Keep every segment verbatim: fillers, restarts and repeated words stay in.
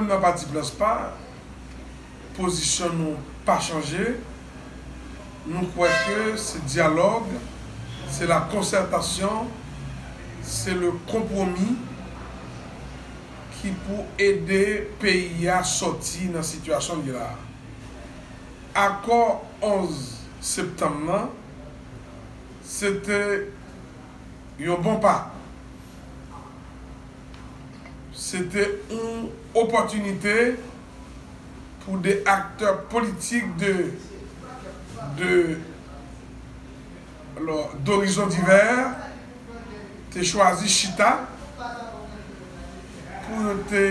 Nan pati Planspa, pozisyon nou pa chanje. Nou kwè ke se dyalòg, se la konsètasyon, se le konpwomi ki pou ede peyi a sòti nan sitiyasyon l ye la a. Akò onz septanm nan, se te yon bon pa. Se te yon opòtinite pou de aktè politik de, de, alò, d'horizons divers te chwazi chita pou yo te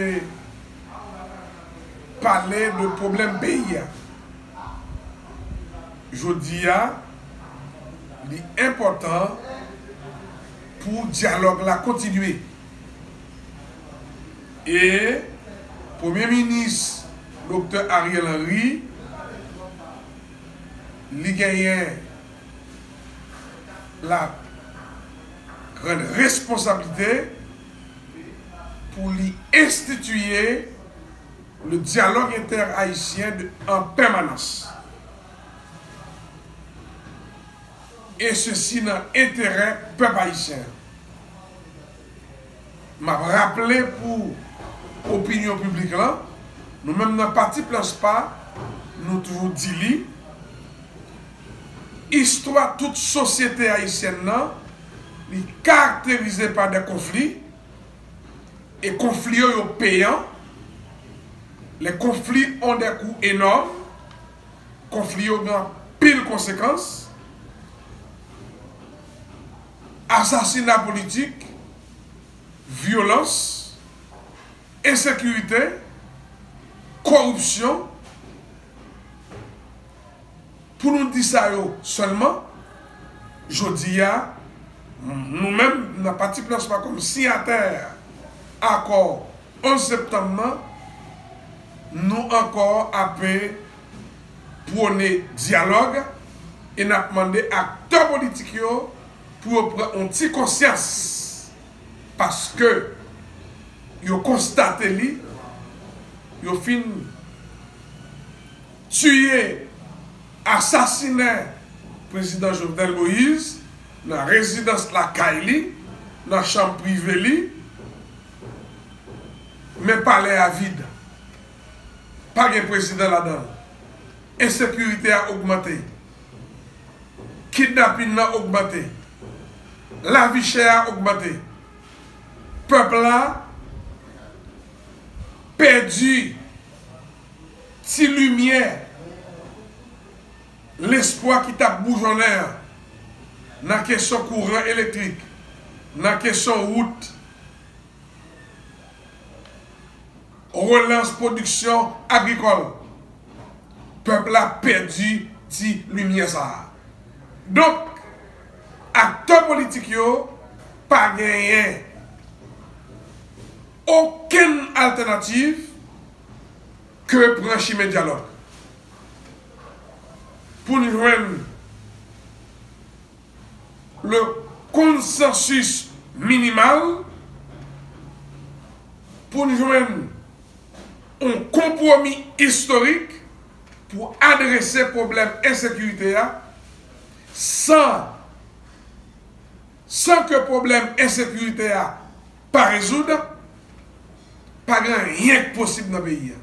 pale de pwoblèm peyi a. Jodi a, li enpòtan pou dyalòg la kontinye. E Premye Minis Doktè Ariel Henry, li genyen la grann responsablite pou li enstitiye le dialogue interhaïtien de, en permanence. E sesi nan enterè pèp ayisyen. M ap raple pou opinyon piblik lan, nou menm nan Pati Planspa, nou toujou di li, istwa tout sosyete ayisyèn nan, li karakterize pa de konfli, e konfli yo, yo peyan. Les conflits ont des coûts énormes. Konfli yo gen anpil konsekans. Asasina politik, vyolans, ensekirite, koripsyon. Pou nou di sa yo sèlman, jodi a, nou menm, nan Pati Planspa kòm siyatè akò onz septanm nan, nou ankò ape pwone dyalòg e n ap mande aktè politik yo pou yo pran yon ti konsyans, paske yo konstate li, yo fin tiye, asasinen prezidan Jovenel Moïse nan rezidans lakay li, nan chanm prive li, men palè a vid. Pa gen prezidan ladan l. Ensekirite a ogmante. Kidnapin nan ogmante. Lavi chè a ogmante. Pèp la pèdi ti limyè, lespwa ki t ap boujonnen an nan kesyon kouran elektrik, nan kesyon wout, relans pwodiksyon agrikòl. Pèp la pèdi ti limyè sa a. Donk, aktè politik yo pa genyen okenn altènativ ke pran chimen dyalòg. Pou n jwenn le konsansis minimal, pou n jwenn yon konpwomi istorik pou adrese pwoblèm ensekirite a, san, san ke pwoblèm ensekirite a pa rezoud, pa gen anyen k posib nan peyi a.